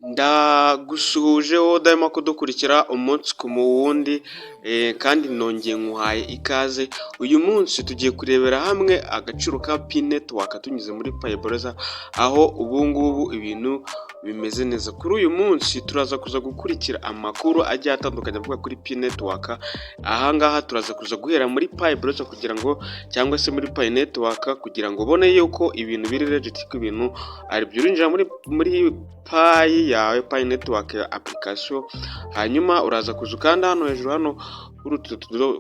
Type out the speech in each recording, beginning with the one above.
Ndagusuhuje wowe udahwema kudukurikira umunsi ku wundi kandi nongeye nkuhaye ikaze. Uyu munsi tugiye kurebera hamwe agaciro ka Pi Network tunyuze muri Pi Browser, aho ubu ngubu ibintu bimeze neza. Kuri uyu munsi turaza kuza gukurikira amakuru agiye atandukanye avuga kuri Pi Network. Aha ngaha turaza kuza guhera muri Pi Browser kugira ngo, cyangwa se muri Pi Network, kugira ngo ubone yuko ibintu biri legit, ko ibintu ari byo. Urinjira muri Pi yawe, Pi Network ya application, hanyuma uraza kuza ukanda hano hejuru, hano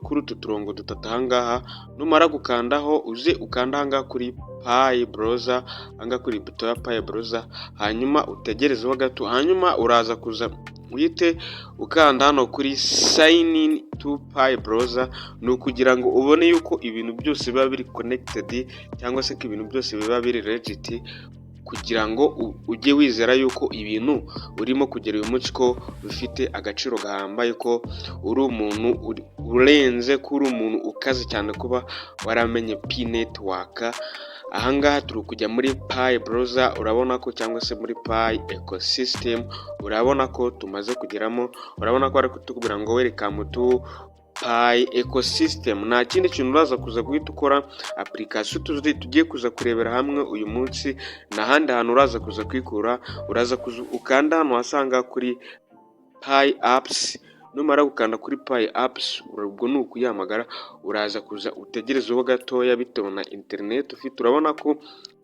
kuri utu turongo dutatu aha ngaha. Numara gukandaho, uze ukanda aha ngaha kuri Pi Browser, aha ngaha kuri buto ya Pi Browser, hanyuma utegerezeho gato. Hanyuma uraza kuza uhite ukanda hano kuri "Sign in to Pi Browser". Ni ukugira ngo ubone yuko ibintu byose biba biri connected, cyangwa se ko ibintu byose biba biri legit, kugira ngo ujye wizera yuko ibintu urimo kugera uyu munsi ko bifite agaciro gahambaye, ko uri umuntu urenze, ko uri umuntu ukaze cyane kuba waramenye Pi Network. Aha ngaha turi kujya muri Pi Browser, urabona ko, cyangwa se muri Pi ecosystem, urabona ko tumaze kugeramo. Urabona ko bari kutubwira ngo "Welcome to Pi ecosystem". Nta kindi kintu uraza kuza guhita ukora. Application tugiye kuza kurebera hamwe uyu munsi, nta handi hantu uraza kuza kwikura. Uraza kuza ukanda hano wasanga kuri Pi apps. Numara gukanda kuri Pi apps, ubwo ni ukuyihamagara, uraza kuza utegerezeho gatoya bitewe na interineti ufite. Urabona ko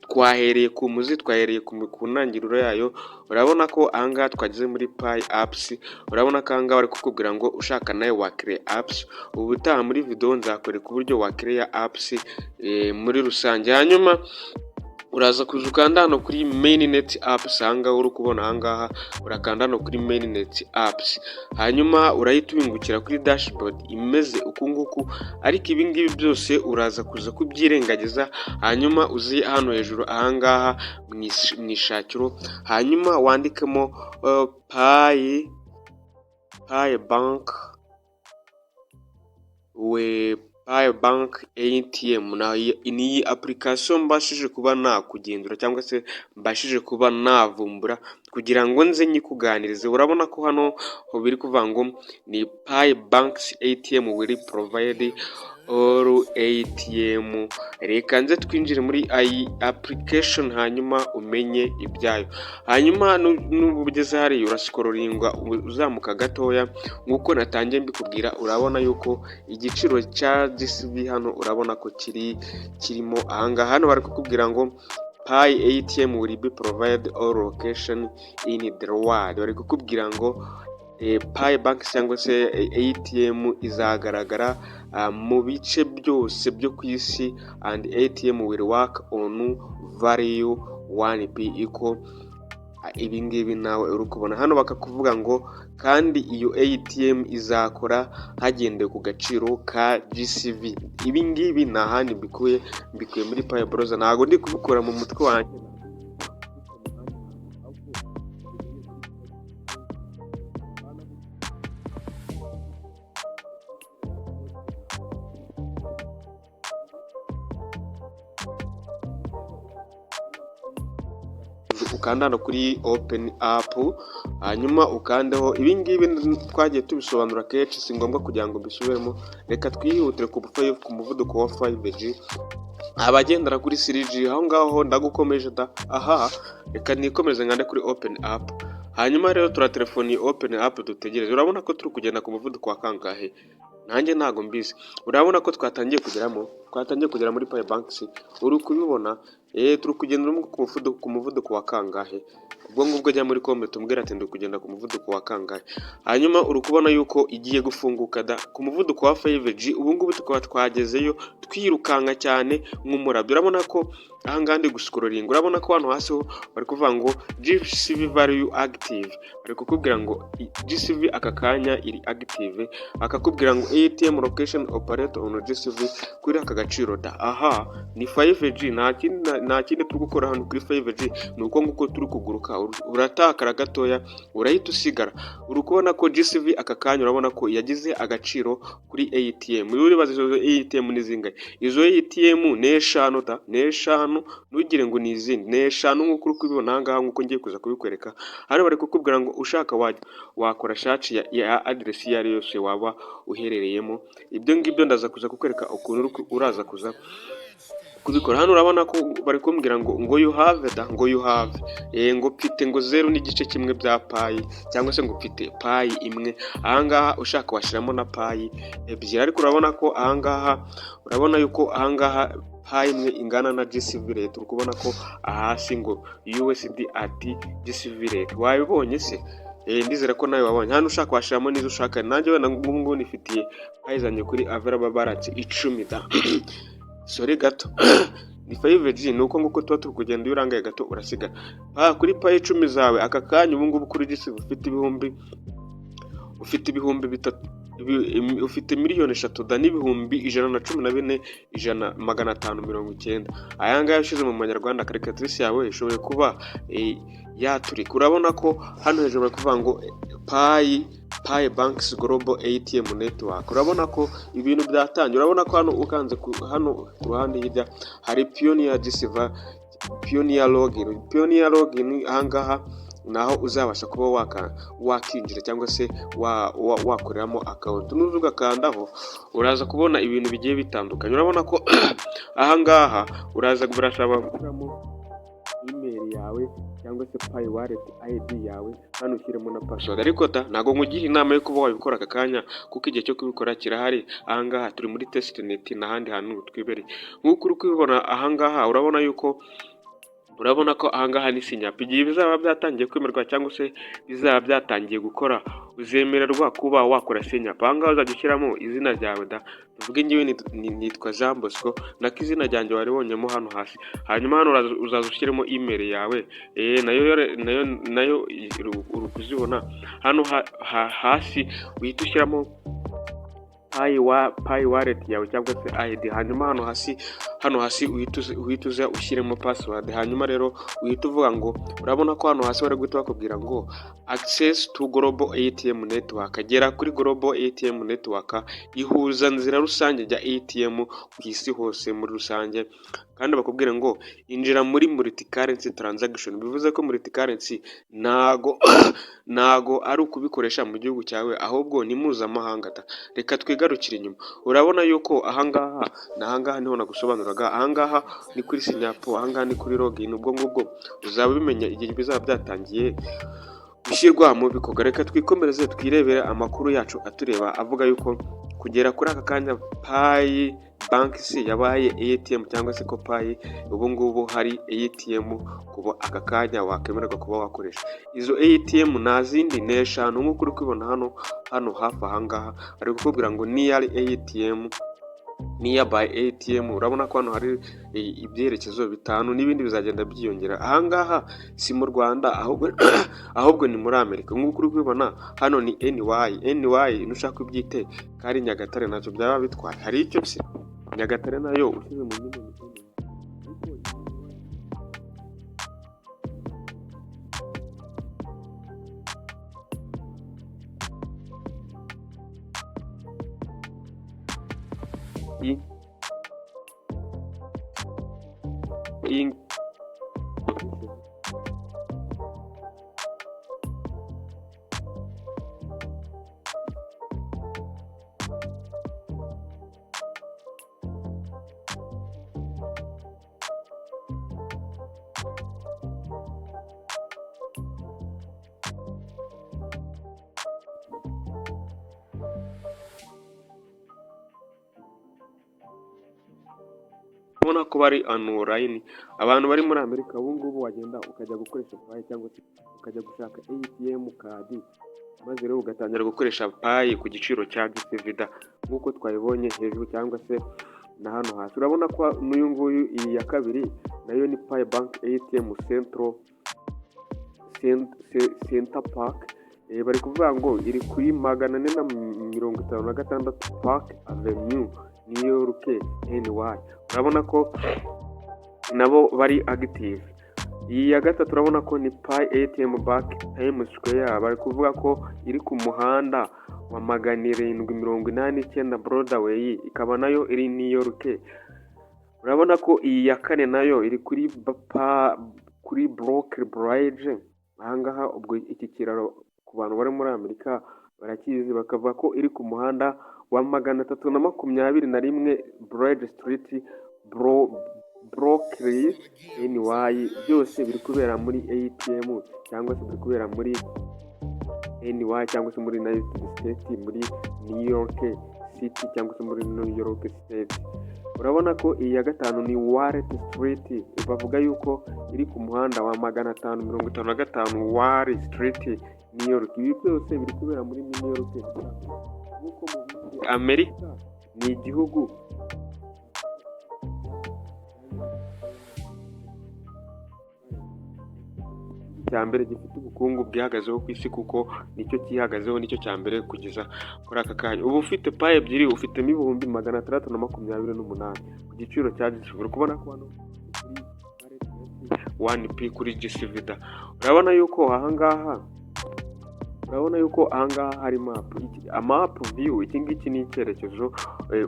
twahereye ku muzi, twahereye ku ntangiriro yayo. Urabona ko ahangaha twageze muri Pi apps. Urabona ko ahangaha bari kukubwira ngo ushaka nawe wakereya apps. Ubutaha muri video nzakwereka uburyo wakereya apps muri rusange. Hanyuma uraza kuza ukanda hano kuri mainnet apps, ahangaha uri kubona ahangaha. Urakanda hano kuri mainnet apps, hanyuma urahita ubingukira kuri dashboard imeze uku nguku. Ariko ibi ngibi byose uraza kuza kubyirengagiza, hanyuma uzi hano hejuru ahangaha mu ishakiro, hanyuma wandikemo Pi Bank we, Pi Bank ATM. Ni iyi application mbashije kuba nakugenzura, cyangwa se mbashije kuba navumbura kugira ngo nze nyikuganirize. Urabona ko hano biri kuvuga ngo ni "Pi Banks ATM will provide all ATM". Reka nze twinjire muri iyi application, hanyuma umenye ibyayo. Hanyuma nuba ugeze hariya, urascrollinga uzamuka gatoya nk'uko natangiye mbikubwira. Urabona yuko igiciro cya GCV hano, urabona ko kiri kirimo ahangaha. Hano bari kukubwira ngo "Pi ATM will be provide all location in the world". Bari kukubwira ngo Pi Bank cyangwa se ATM izagaragara mu bice byose byo ku isi, and ATM will work on value 1 Pi equal. Ibi ngibi nawe uri kubona hano, bakakuvuga ngo kandi iyo ATM izakora hagendewe ku gaciro ka GCV. Ibi ngibi nta handi mbikuye, mbikuye muri Pi Browser, ntabwo ndi kubikura mu mutwe wanjye. Ukanda hano kuri "Open app", hanyuma ukandeho. Ibi ngibi twagiye tubisobanura kenshi, si ngombwa kugira ngo mbisubiremo. Reka twihutire ku muvuduko wa 5G. Abagendera kuri 3G aho ngaho ndagukomeje da. Aha reka nikomereze, nkande kuri "Open app". Hanyuma rero turatelefoni "Open app", dutegereze. Urabona ko turi kugenda ku muvuduko wa kangahe? Nanjye ntabwo mbizi. Urabona ko twatangiye kugeramo, twatangiye kugera muri Pi Banks, uri kubibona? Turi kugenda ku muvuduko wa kangahe? Ubwo ngubwo jya muri comment umbwira ati ndi kugenda ku muvuduko wa kangahe. Hanyuma uri kubona yuko igiye gufunguka da ku muvuduko wa 5G. Ubu ngubu tukaba twagezeyo twirukanka cyane nk'umurabyo. Urabona ko aha ngaha ndi guscrollinga, urabona ko hano hasi ho bari kuvuga ngo "GCV value active". Bari kukubwira ngo GCV aka kanya iri active, bakakubwira ngo "ATM location operate on GCV". Kuri aka gaciro agaciro da. Aha ni 5G, nta kindi turi gukora hano kuri 5G, ni uko nguko turi kuguruka. Uratakara gatoya, urahita usigara. Uri kubona ko GCV aka kanya, urabona ko yagize agaciro kuri ATM. Uribaza izo ATM ni zingahe? Izo ATM ni eshanu da, ni eshanu. Ntugire ngo ni izindi, ni eshanu nk'uko uri kubibona aha ngaha, nk'uko ngiye kuza kubikwereka. Hano bari kukubwira ngo ushaka wakora search ya aderesi iyo ari yo yose waba uherereyemo. Ibyo ngibyo ndaza kuza kukwereka ukuntu uraza kuza kubikora. Hano urabona ko bari kumbwira ngo you have da, ngo you have, ngo mfite ngo 0.1 bya Pi, cyangwa se ngo mfite Pi imwe. Ahangaha ushaka washyiramo na Pi ebyiri, ariko urabona ko ahangaha, urabona yuko ahangaha Pi imwe ingana na GCV rate. Uri kubona ko hasi ngo USD at GCV rate, wabibonye se? Ndizera ko nawe wabonye. Hano ushaka washyiramo n'izo ushaka. Nanjye wenda ngubu ngubu nifitiye Pi zanjye kuri available balance 10 da. Sorry gato, ni 5G, ni uko nguko tuba turi kugenda. Iyo urangaye gato urasigara. Kuri Pi 10 zawe aka kanya ubu ngubu kuri GCV ufite 3000, ufite miliyoni 3 da n'ibihumbi 114 ijana 590. Aya ngaya ushyize mu manyarwanda, calculatrice yawe ishoboye kuba yaturika. Urabona ko hano hejuru bari kuvuga ngo Pi Banks Global ATM Network. Urabona ko ibintu byatangiye. Urabona ko hano ukanze hano ku ruhande hirya hari Pioneer GCV, Pioneer Login. Pioneer Login ahangaha naho uzabasha kuba wakinjira cyangwa se wakoreramo account. Nuza ugakandaho, uraza kubona ibintu bigiye bitandukanye. Urabona ko ahangaha uraza, burasaba gushyiramo email yawe cyangwa se Pi Wallet ID yawe, hano ushyiremo na password. Ariko da, ntabwo nkugira inama yo kuba wabikora aka kanya, kuko igihe cyo kubikora kirahari. Ahangaha turi muri testnet, n'ahandi hantu twibereye. Nk'uko uri kubibona ahangaha, urabona yuko, urabona ko ahangaha ni sign up. Igihe bizaba byatangiye kwemerwa cyangwa se bizaba byatangiye gukora, uzemererwa kuba wakora sign up. Ahangaha uzajya ushyiramo izina ryawe da. Tuvuge ngewe nitwa Jean Bosco, nako izina ryanjye waribonyemo hano hasi. Hanyuma hano uzaza ushyiremo email yawe, nayo uri kuzibona hano hasi. Uhita ushyiramo Pi Wallet yawe cyangwa se ID. Hanyuma hano hasi uhita uza ushyiremo password. Hanyuma rero uhita uvuga ngo, urabona ko hano hasi bari guhita bakubwira ngo "Access to Global ATM Network", gera kuri Global ATM Network, ihuza nzira rusange rya ATM ku isi hose muri rusange. Kandi bakubwira ngo injira muri multi currency transaction. Bivuze ko multi currency ntago ari ukubikoresha mu gihugu cyawe, ahubwo ni mpuzamahanga. Reka twigarukire inyuma. Urabona yuko ahangaha ni ahangaha niho nagusobanuraga. Ahangaha ni kuri sign up, ahangaha ni kuri login. Ubwo ngubwo uzaba ubimenya igihe bizaba byatangiye gushyirwa mu bikorwa. Reka twikomereze, twirebere amakuru yacu atureba avuga yuko kugera kuri aka kanya Pi Banks yabaye ATM, cyangwa se ko Pi ubu ngubu hari ATM kuba aka kanya wakwemererwa kuba wakoresha. Izo ATM nta zindi, ni eshanu nk'uko uri kubibona hano hafi ahangaha. Bari kukubwira ngo near ATM, nearby ATM. Urabona ko hano hari ibyerekezo bitanu n'ibindi bizagenda byiyongera. Ahangaha si mu Rwanda, ahubwo ni muri Amerika nk'uko uri kubibona hano ni NY NY. Nushaka ubyite ko ari Nyagatare, ntacyo byaba bitwaye. Hari icyo se Nyagatare nayo ushyize mu nyine ni NY, ariko iyi ubona ko bari online. Abantu bari muri Amerika ubu ngubu wagenda ukajya gukoresha Pi cyangwa se ukajya gushaka ATM card, maze rero ugatangira gukoresha Pi ku giciro cya GCV da, nk'uko twabibonye hejuru cyangwa se na hano hasi. Urabona ko n'uyu nguyu, iyi ya kabiri nayo ni Pi Bank ATM Central Center Park. Bari kuvuga ngo iri kuri 456 Park Avenue. New York, NY. Urabona ko nabo bari active. Iyi ya gatatu urabona ko ni Pi ATM Bank Times Square, bari kuvuga ko iri ku muhanda wa 789 Broadway, ikaba nayo iri New York. Urabona ko iyi ya kane nayo iri kuri Brooklyn Bridge. Ahangaha ubwo iki kiraro ku bantu bari muri Amerika barakizi, bakavuga ko iri ku muhanda wa 321 Bridge Street, Brooklyn, NY. Byose biri kubera muri ATM cyangwa se biri kubera muri NY cyangwa se muri United States, muri New York City cyangwa se muri New York State. Urabona ko iyi ya gatanu ni Wall Street, bavuga yuko iri ku muhanda wa 555 Wall Street, New York. Ibi byose biri kubera muri New York. Nk'uko mubizi, Amerika ni igihugu cya mbere gifite ubukungu bwihagazeho ku isi, kuko nicyo cyihagazeho, nicyo cya mbere kugeza kuri aka kanya. Ubu ufite Pi ebyiri ufitemo 628,000 ku giciro cya GCV. Uri kubona ko hano kuri 1 Pi kuri GCV da. Urabona yuko ahangaha hari map, map view. Iki ngiki ni icyerekezo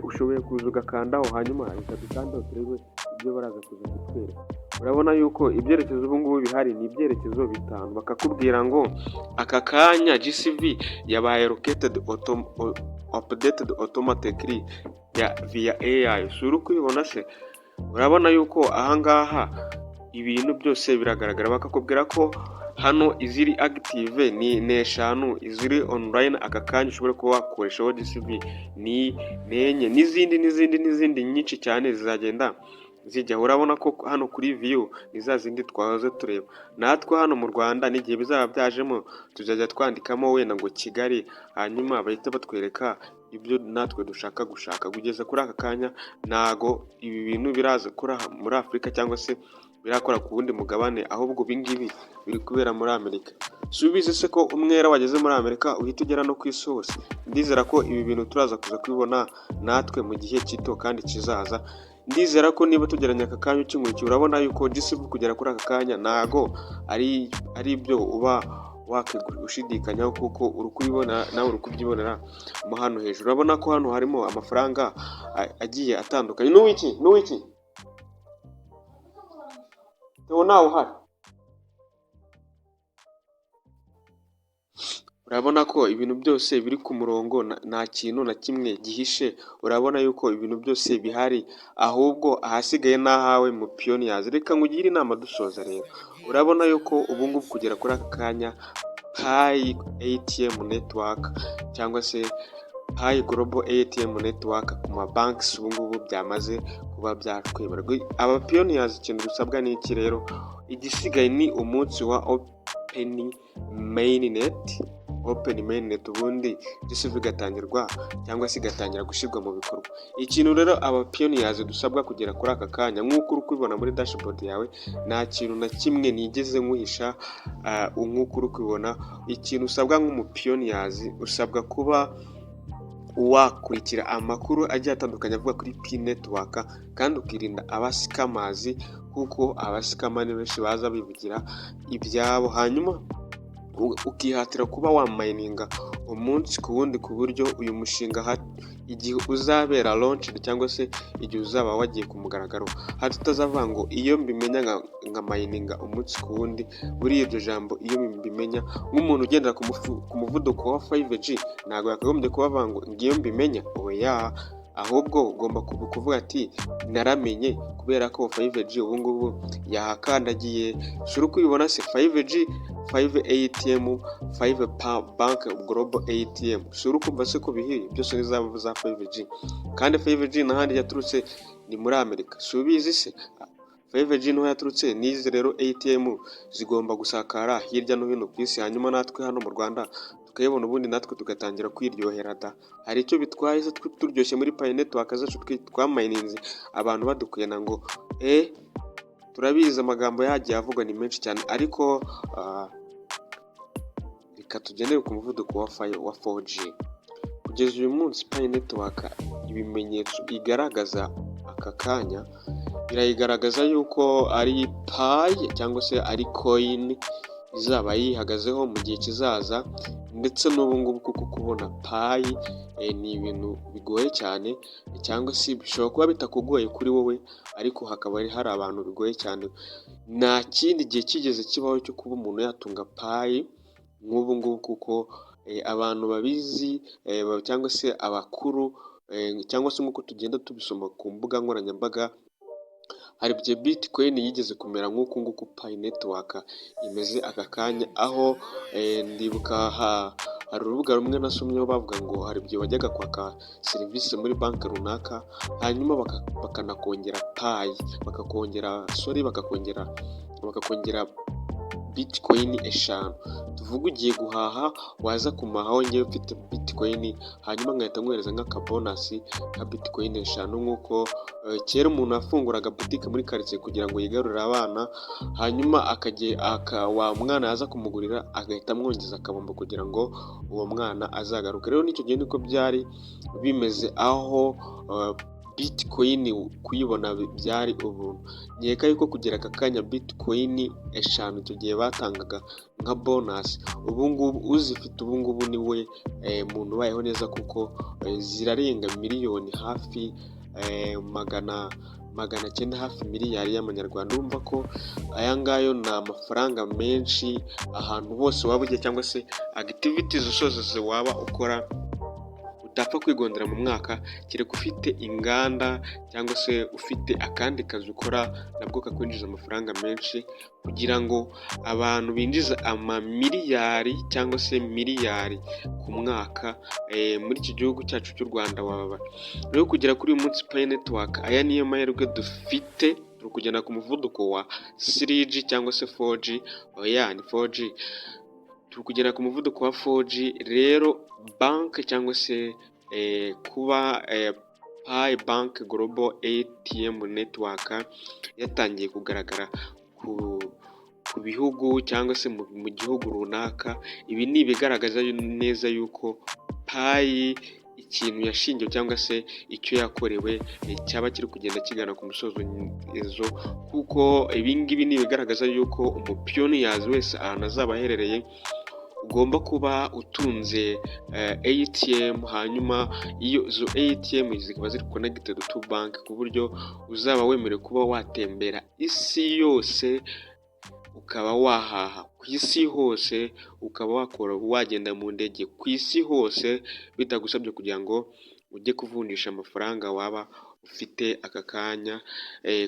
ushoboye kuza ugakandaho, hanyuma reka dukandeho turebe ibyo baraza kuza kutwereka. Urabona yuko ibyerekezo ubu ngubu bihari ni ibyerekezo bitanu. Bakakubwira ngo aka kanya GCV yabaye located updated automatically ya via AI. Si uri kubibona se? Urabona yuko ahangaha ibintu byose biragaragara. Bakakubwira ko hano iziri active ni eshanu, iziri online aka kanya ushobora kuba wakoreshaho GCV ni enye, n'izindi n'izindi n'izindi nyinshi cyane zizagenda zijya. Urabona ko hano kuri view ni za zindi twahoze tureba. Natwe hano mu Rwanda n'igihe bizaba byajemo tuzajya twandikamo wenda ngo Kigali, hanyuma bahita batwereka ibyo natwe dushaka gushaka. Kugeza kuri aka kanya ntago ibi bintu biraza muri Afurika cyangwa se birakora ku wundi mugabane, ahubwo ibi ngibi biri kubera muri Amerika. Si ubizi se ko umwera wageze muri Amerika uhita ugera no ku isi hose? Ndizera ko ibi bintu turaza kuza kubibona natwe mu gihe gito kandi kizaza. Ndizera ko niba tugeranye aka kanya ukinkurikiye, urabona yuko GCV kugera kuri aka kanya ntago ari ibyo uba ushidikanyaho, kuko uri kubibona nawe, uri kubyibonera mo hano hejuru. Urabona ko hano harimo amafaranga agiye atandukanye. N'uwiki n'uwiki Theo ntawe uhari. Urabona ko ibintu byose biri ku murongo, nta kintu na kimwe gihishe. Urabona yuko ibintu byose bihari, ahubwo ahasigaye ni ahawe mu pioneers. Reka nkugire inama dusoza rero. Urabona yuko ubu ngubu kugera kuri aka kanya Pi ATM Network cyangwa se Pi Global ATM Network ku ma banks ubu ngubu byamaze kuba byakwemerwa. Aba pioneers ikintu dusabwa ni iki rero? Igisigaye ni umunsi wa open mainnet, open mainnet, ubundi GCV igatangirwa cyangwa se igatangira gushyirwa mu bikorwa. Ikintu rero aba pioneers dusabwa kugera kuri aka kanya, nk'uko uri kubibona muri dashboard yawe, nta kintu na kimwe nigeze nkuhisha nk'uko uri kubibona. Ikintu usabwa nk'umu pioneers, usabwa kuba wakurikira amakuru agiye atandukanye avuga kuri Pi Network, kandi ukirinda aba scammers, kuko aba scammer ni benshi baza bivugira ibyabo, hanyuma ukihatira kuba wamayininga umunsi ku wundi, ku buryo uyu mushinga igihe uzabera launched cyangwa se igihe uzaba wagiye ku mugaragaro, hato utazavuga ngo iyo mbimenya nka mayininga umunsi ku wundi. Buriya iryo jambo "iyo mbimenya", nk'umuntu ugendera ku muvuduko wa 5G ntabwo yakagombye kuba avuga ngo ngiyo mbimenya. Oya, ahubwo ugomba kuvuga ati naramenye, kubera ko 5G ubu ngubu yahakandagiye. Si uri kubibona se? 5G, 5 ATM, 5 bank global ATM. Si uri kumva se ko bihiye? Byose ni za 5G, kandi 5G n'ahandi yaturutse ni muri Amerika. Si ubizi se? 5G niho yaturutse. N'izi rero ATM zigomba gusakara hirya no hino ku isi, hanyuma natwe hano mu Rwanda tukayibona, ubundi natwe tugatangira kwiryohera da. Hari icyo bitwaye se turyoshye muri Pi Network zacu twamayininze, abantu badukwena ngo turabizi, amagambo yagiye avugwa ni menshi cyane, ariko reka tugendere ku muvuduko wa 4G. Kugeza uyu munsi Pi Network ibintu byose biri ku murongo. Ibimenyetso igaragaza aka kanya birayigaragaza yuko ari Pi cyangwa se ari coin izaba yihagazeho mu gihe kizaza ndetse n'ubu ngubu, kuko kubona Pi ni ibintu bigoye cyane, cyangwa se bishobora kuba bitakugoye kuri wowe, ariko hakaba hari abantu bigoye cyane. Nta kindi gihe kigeze kibaho cyo kuba umuntu yatunga Pi nk'ubu ngubu, kuko abantu babizi cyangwa se abakuru, cyangwa se nk'uko tugenda tubisoma ku mbuga nkoranyambaga, hari igihe Bitcoin yigeze kumera nk'uku nguku Pi Network imeze aka kanya, aho ndibuka hari urubuga rumwe nasomyeho bavuga ngo hari igihe wajyaga kwaka serivisi muri banki runaka, hanyuma bakanakongera Pi, bakakongera, sorry, bakakongera Bitcoin 5. Tuvuge ugiye guhaha, waza kumahaho ngewe mfite Bitcoin, hanyuma nkahita nkohereza nk'akabonus ka Bitcoin 5, nk'uko kera umuntu yafunguraga butike muri karitsiye kugira ngo yigarurire abana, hanyuma wa mwana yaza kumugurira agahita amwongeza akabombo kugira ngo uwo mwana azagaruke. Rero n'icyo gihe niko byari bimeze, aho Bitcoin kuyibona byari ubuntu. Nkeka yuko kugera aka kanya Bitcoin 5 icyo gihe batangaga nka bonus, ubu ngubu uzifite ubu ngubu ni we muntu ubayeho neza, kuko zirarenga miliyoni hafi 900, hafi miliyari y'amanyarwanda. Urumva ko aya ngayo ni amafaranga menshi. Ahantu hose waba ugiye cyangwa se activities zose waba ukora, utapfa kwigondera mu mwaka, kereka ufite inganda cyangwa se ufite akandi kazi ukora nabwo kakwinjiza amafaranga menshi, kugira ngo abantu binjiza amamiliyari cyangwa se miliyari ku mwaka muri iki gihugu cyacu cy'u Rwanda waba. Rero kugera kuri uyu munsi Pi Network, aya niyo mahirwe dufite. Turi kugenda ku muvuduko wa 3G cyangwa se 4G, oya, ni 4G, turi kugenda ku muvuduko wa 4G. Rero banki cyangwa se kuba Pi Bank Global ATM Network yatangiye kugaragara ku bihugu cyangwa se mu gihugu runaka, ibi ni ibigaragaza neza yuko Pi ikintu yashingiwe cyangwa se icyo yakorewe cyaba kiri kugenda kigana ku musozo, kuko ibi ngibi ni ibigaragaza yuko umupioneer wese ahantu azaba aherereye ugomba kuba utunze ATM, hanyuma iyo izo ATM zikaba ziri connected to bank, ku buryo uzaba wemerewe kuba watembera isi yose, ukaba wahaha ku isi hose, ukaba wakora, wagenda mu ndege ku isi hose, bitagusabye kugira ngo ujye kuvunjisha amafaranga waba ufite aka kanya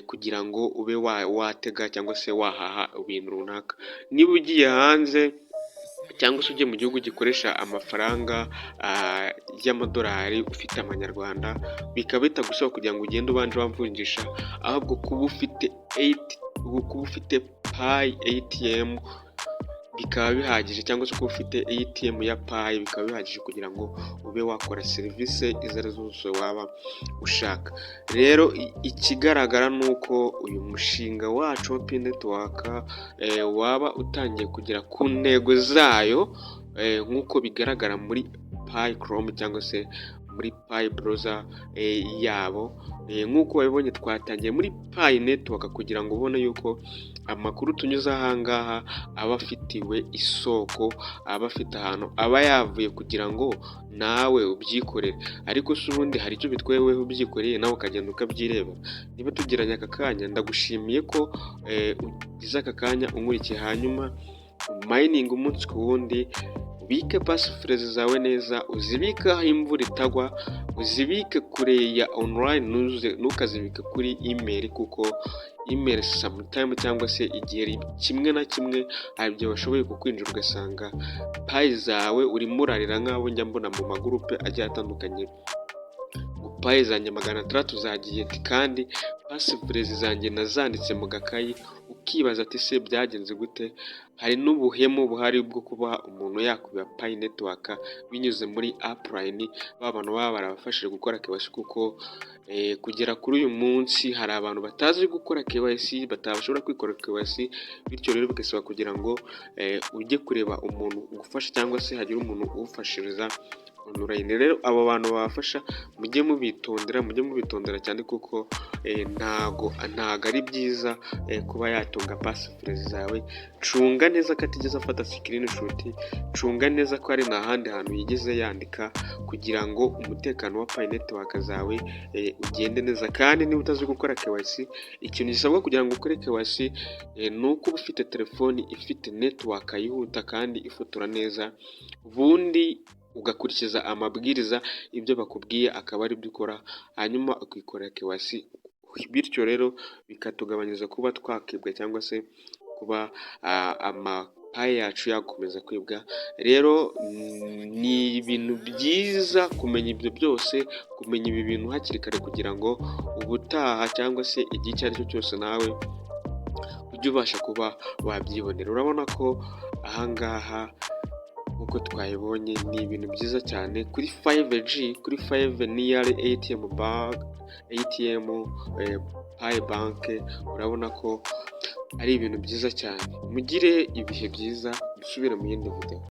kugira ngo ube watega cyangwa se wahaha ibintu runaka. Niba ugiye hanze cyangwa se ugiye mu gihugu gikoresha amafaranga y'amadolari ufite amanyarwanda, bikaba bitagusaba kugira ngo ugende ubanje wavunjisha, ahubwo kuba ufite Pi ATM bikaba bihagije, cyangwa se kuba ufite ATM ya Pi bikaba bihagije kugira ngo ube wakora serivisi izo ari zo zose waba ushaka. Rero ikigaragara ni uko uyu mushinga wacu wa Pi Network waba utangiye kugera ku ntego zayo, nk'uko bigaragara muri Pi Chrome cyangwa se muri Pi Browser yabo. Nk'uko wabibonye, twatangiye muri Pi Network kugira ngo ubone yuko amakuru tunyuze aha ngaha aba afitiwe isoko, aba afite ahantu aba yavuye, kugira ngo nawe ubyikorere. Ariko se ubundi hari icyo bitwaye wowe ubyikoreye, nawe ukagenda ukabyirebera? Niba tugiranye aka kanya, ndagushimiye ko ugize aka kanya unkurikiye, hanyuma umininga umunsi ku wundi, ubike passphrase zawe neza, uzibike aho imvura itagwa, uzibike kure ya online, ntukazibike kuri email, kuko email sometime cyangwa se igihe kimwe na kimwe hari igihe bashoboye kukwinjira, ugasanga Pi zawe urimo urarira, nk'abo njya mbona mu magurupe agiye atandukanye ngo "Pi zanjye 600 zagiye", kandi passphrase zanjye nazanditse mu gakayi, ukibaza ati: "Se byagenze gute?" Hari n'ubuhemu buhari bwo kuba umuntu yakwiba Pi Network binyuze muri upline, ba bantu baba barabafashije gukora KYC, kuko kugera kuri uyu munsi hari abantu batazi gukora KYC, batashobora kwikora KYC, bityo rero bigasaba kugira ngo ujye kureba umuntu ugufasha cyangwa se hagire umuntu ugufashiriza. online. Rero abo bantu babafasha mujye mubitondera, mujye mubitondera cyane, kuko ntago ari byiza kuba yatunga passphrase zawe. Cunga neza ko atigeze afata screenshot, cunga neza ko hari nta handi hantu yigeze yandika, kugira ngo umutekano wa Pi Network zawe ugende neza. Kandi niba utazi gukora KYC, ikintu gisabwa kugira ngo ukore KYC ni uko uba ufite telefoni ifite network yihuta kandi ifotora neza, ubundi ugakurikiza amabwiriza, ibyo bakubwiye akaba ari byo ukora, hanyuma ukikorera KYC. Bityo rero bikatugabanyiriza kuba twakibwa cyangwa se kuba amaPi yacu yakomeza kwibwa. Rero ni ibintu byiza kumenya ibyo byose, kumenya ibi bintu hakiri kare, kugira ngo ubutaha cyangwa se igihe icyo ari cyo cyose nawe ujye ubasha kuba wabyibonera. Urabona ko ahangaha nk'uko twabibonye ni ibintu byiza cyane kuri 5G, kuri 5 niyari ATM bank, ATM Pi Bank. Urabona ko ari ibintu byiza cyane. Mugire ibihe byiza, dusubire mu yindi video.